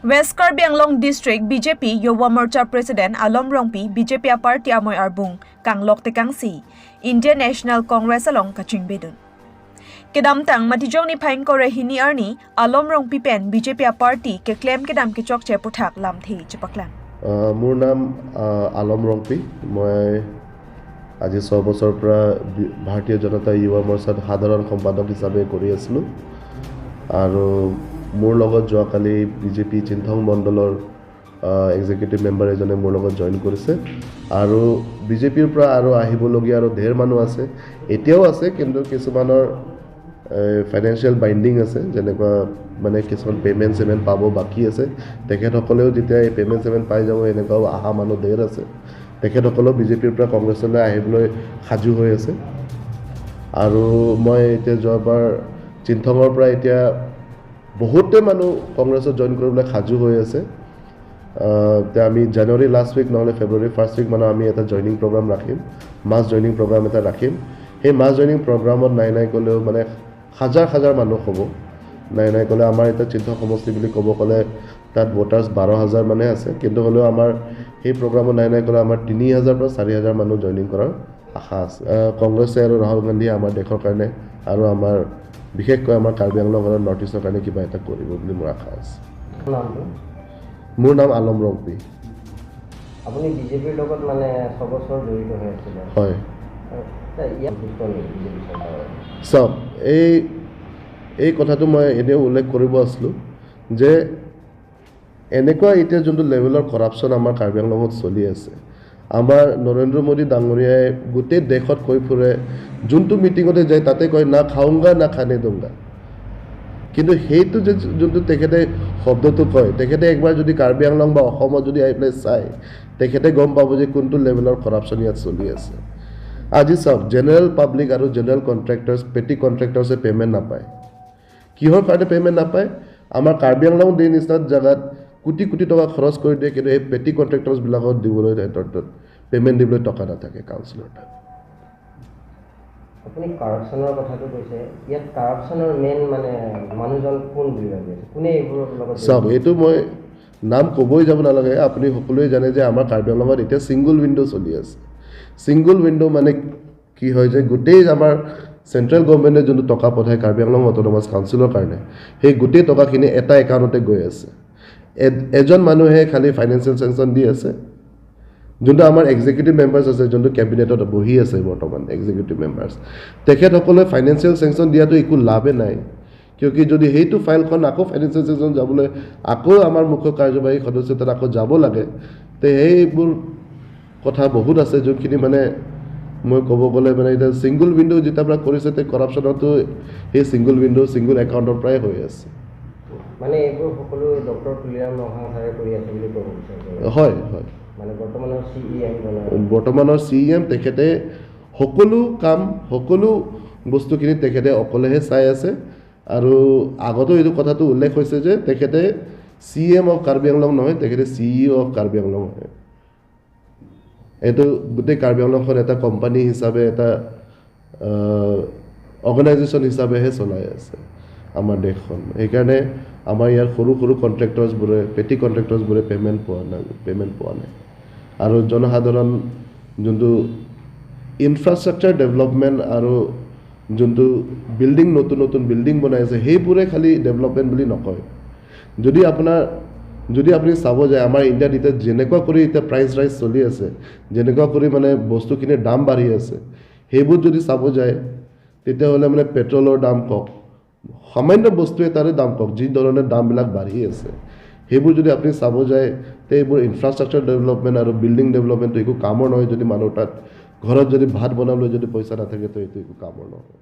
West Karbi Anglong District BJP Yuva Morcha President Alom Rongpi BJP a party amoy arbung kanglok te kangsi Indian National Congress along kaching bedun. Kedam tang matijong ni phaing kore hini arni Alom Rongpi pen BJP a party ke claim kedam ke chok che puthak lam thi chipaklam. মোৰ নাম আলম ৰংপি। মই আজি 6 বছৰৰ পৰা ভাৰতীয় জনতা যুৱ মৰ্চাত সাধাৰণ সম্পাদক হিচাপে কৰি আছিলোঁ আৰু মোৰ লগত যোৱাকালি বিজেপি চিন্থং মণ্ডলৰ এক্সিকিউটিভ মেম্বাৰ এজনে মোৰ লগত জইন কৰিছে। আৰু বিজেপিৰ পৰা আৰু আহিবলগীয়া আৰু ঢেৰ মানুহ আছে, এতিয়াও আছে। কিন্তু কিছুমানৰ ফাইনেন্সিয়েল বাইণ্ডিং আছে, যেনেকুৱা মানে কিছুমান পে'মেণ্ট চেমেণ্ট পাব বাকী আছে। তেখেতসকলেও যেতিয়া এই পে'মেণ্ট চেমেণ্ট পাই যাব, এনেকুৱাও অহা মানুহ ঢেৰ আছে। তেখেতসকলেও বিজেপিৰ পৰা কংগ্ৰেছলৈ আহিবলৈ সাজু হৈ আছে। আৰু মই এতিয়া যোৱাবাৰ চিন্থঙৰ পৰা এতিয়া বহুতে মানুহ কংগ্ৰেছত জইন কৰিবলৈ সাজু হৈ আছে। এতিয়া আমি জানুৱাৰী লাষ্ট উইক নহ'লে ফেব্ৰুৱাৰী ফাৰ্ষ্ট উইক মানত আমি এটা জইনিং প্ৰগ্ৰাম ৰাখিম, মাছ জইনিং প্ৰগ্ৰাম এটা ৰাখিম। সেই মাছ জইনিং প্ৰগ্ৰামত নাই নাই ক'লেও মানে হাজাৰ হাজাৰ মানুহ হ'ব। নাই নাই ক'লে আমাৰ এতিয়া চিন্থং সমষ্টি বুলি ক'ব গ'লে তাত ভোটাৰ্ছ 12,000 মানে আছে। কিন্তু হ'লেও আমাৰ সেই প্ৰগ্ৰামত নাই নাই ক'লে আমাৰ 3000 পৰা 4000 মানুহ জইনিং কৰাৰ আশা আছে। কংগ্ৰেছে আৰু ৰাহুল গান্ধীয়ে আমাৰ দেশৰ কাৰণে আৰু আমাৰ বিশেষকৈ আমাৰ কাৰ্বি আংলং আৰু নৰ্থ ইষ্টৰ কাৰণে কিবা এটা কৰিব বুলি মোৰ আশা আছে। নামটো? মোৰ নাম আলম ৰংপি। আপুনি বিজেপিৰ লগত মানে 6 বছৰ জড়িত হৈ আছিলে? হয়। ইয়াত সন্তুষ্ট নেকি বিজেপি চৰকাৰৰ? চাওক, এই কথাটো মই এনেও উল্লেখ কৰিব আছিলোঁ যে এনেকুৱা এতিয়া যোনটো লেভেলৰ কৰাপশ্যন আমাৰ কাৰ্বি আংলঙত চলি আছে, আমাৰ নৰেন্দ্ৰ মোদী ডাঙৰীয়াই গোটেই দেশত কৈ ফুৰে, যোনটো মিটিঙতে যায় তাতে কয়, "ना खाऊंगा ना खाने दूंगा"। কিন্তু সেইটো যে যোনটো তেখেতে শব্দটো কয়, তেখেতে একবাৰ যদি কাৰ্বি আংলং বা অসমত যদি আহি পেলাই চায়, তেখেতে গম পাব যে কোনটো লেভেলৰ কৰাপশ্যন ইয়াত চলি আছে। আজি চাওক, জেনেৰেল পাব্লিক আৰু জেনেৰেল কণ্ট্ৰেক্টাৰ্ছ, পেটি কণ্ট্ৰেক্টাৰ্ছে পে'মেণ্ট নাপায়। কিহৰ কাৰণে পে'মেণ্ট নাপায়? আমাৰ কাৰ্বি আংলং দি নিচিনা জেগাত কোটি কোটি টকা খৰচ কৰি দিয়ে, কিন্তু এই পেটি কণ্ট্ৰেক্টাৰ্ছবিলাকক দিবলৈ, সিহঁতৰ তাত পে'মেণ্ট দিবলৈ টকা নাথাকে কাউন্সিলৰ তাত। আপুনি কাৰাপশ্যনৰ কথাটো কৈছে, ইয়াত কাৰাপশ্যনৰ মেইন মানে মানুহজন কোন বুলি ভাবি আছে? কোনে এইবোৰৰ লগত জড়িত? চাওক, এইটো মই নাম ক'বই যাব নালাগে। আপুনি সকলোৱে জানে যে আমাৰ কাৰ্বি আংলঙত এতিয়া ছিংগল উইণ্ড' চলি আছে। ছিংগল উইণ্ড' মানে কি হয় যে গোটেই আমাৰ চেণ্ট্ৰেল গভৰ্ণমেণ্টে যোনটো টকা পঠায় কাৰ্বি আংলং অট'নমাছ কাউন্সিলৰ কাৰণে, সেই গোটেই টকাখিনি এটা একাউণ্টতে গৈ আছে। এজন মানুহে খালি ফাইনেন্সিয়েল চেংচন দি আছে। যোনটো আমাৰ এক্সিকিউটিভ মেম্বাৰ্ছ আছে, যোনটো কেবিনেটত বহি আছে বৰ্তমান এক্সিকিউটিভ মেম্বাৰ্ছ, তেখেতসকলে ফাইনেন্সিয়েল চেংচন দিয়াটো একো লাভে নাই। কিয় কি যদি সেইটো ফাইলখন আকৌ ফাইনেন্সিয়েল চেংচন যাবলৈ আকৌ আমাৰ মুখ্য কাৰ্যবাহী সদস্য তাত আকৌ যাব লাগে। তে সেইবোৰ কথা বহুত আছে, যোনখিনি মানে মই ক'ব গ'লে মানে এতিয়া ছিংগল উইণ্ড' যেতিয়াৰ পৰা কৰিছে, তে কৰাপশ্যনতো সেই ছিংগল উইণ্ড' ছিংগল একাউণ্টৰ পৰাই হৈ আছে। মানে এইবোৰ সকলো ডক্টৰ তুলিৰাম ৰংহাং ছাৰে কৰি আছে বুলি ক'ব বিচাৰিছে? হয়। মানে বৰ্তমানৰ চি ই এম? বৰ্তমানৰ চি ই এম। তেখেতে সকলো কাম, সকলো বস্তুখিনি তেখেতে অকলেহে চাই আছে। আৰু আগতো এইটো কথাটো উল্লেখ হৈছে যে তেখেতে C M of Karbi Anglong নহয়, তেখেতে C E O' of Karbi Anglong হয়। এইটো গোটেই কাৰ্বি আংলংখন এটা কোম্পানী হিচাপে, এটা অৰ্গেনাইজেশ্যন হিচাপেহে চলাই আছে আমাৰ দেশখন। সেইকাৰণে আমাৰ ইয়াৰ সৰু সৰু কণ্ট্ৰেক্টৰ্ছবোৰে, পেটি কণ্ট্ৰেক্টৰ্ছবোৰে পে'মেণ্ট পোৱা নাই। আৰু জনসাধাৰণ যোনটো ইনফ্ৰাষ্ট্ৰাকচাৰ ডেভেলপমেণ্ট আৰু যোনটো বিল্ডিং, নতুন নতুন বিল্ডিং বনাই আছে, সেইবোৰে খালি ডেভেলপমেণ্ট বুলি নকয়। যদি আপুনি চাব যায়, আমাৰ ইণ্ডিয়াত এতিয়া যেনেকুৱা কৰি এতিয়া প্ৰাইচ ৰাইজ চলি আছে, যেনেকুৱা কৰি মানে বস্তুখিনিৰ দাম বাঢ়ি আছে, সেইবোৰ যদি চাব যায়, তেতিয়াহ'লে মানে পেট্ৰলৰ দাম কওক, সামান্য বস্তু এটাৰে দাম কওক, যি ধৰণে দামবিলাক বাঢ়ি আছে, সেইবোৰ যদি আপুনি চাব যায়, তে এইবোৰ ইনফ্ৰাষ্ট্ৰাকচাৰ ডেভেলপমেণ্ট আৰু বিল্ডিং ডেভেলপমেণ্টটো একো কামৰ নহয়। যদি মানুহৰ তাত ঘৰত যদি ভাত বনাবলৈ যদি পইচা নাথাকে, তো এইটো একো কামৰ নহয়।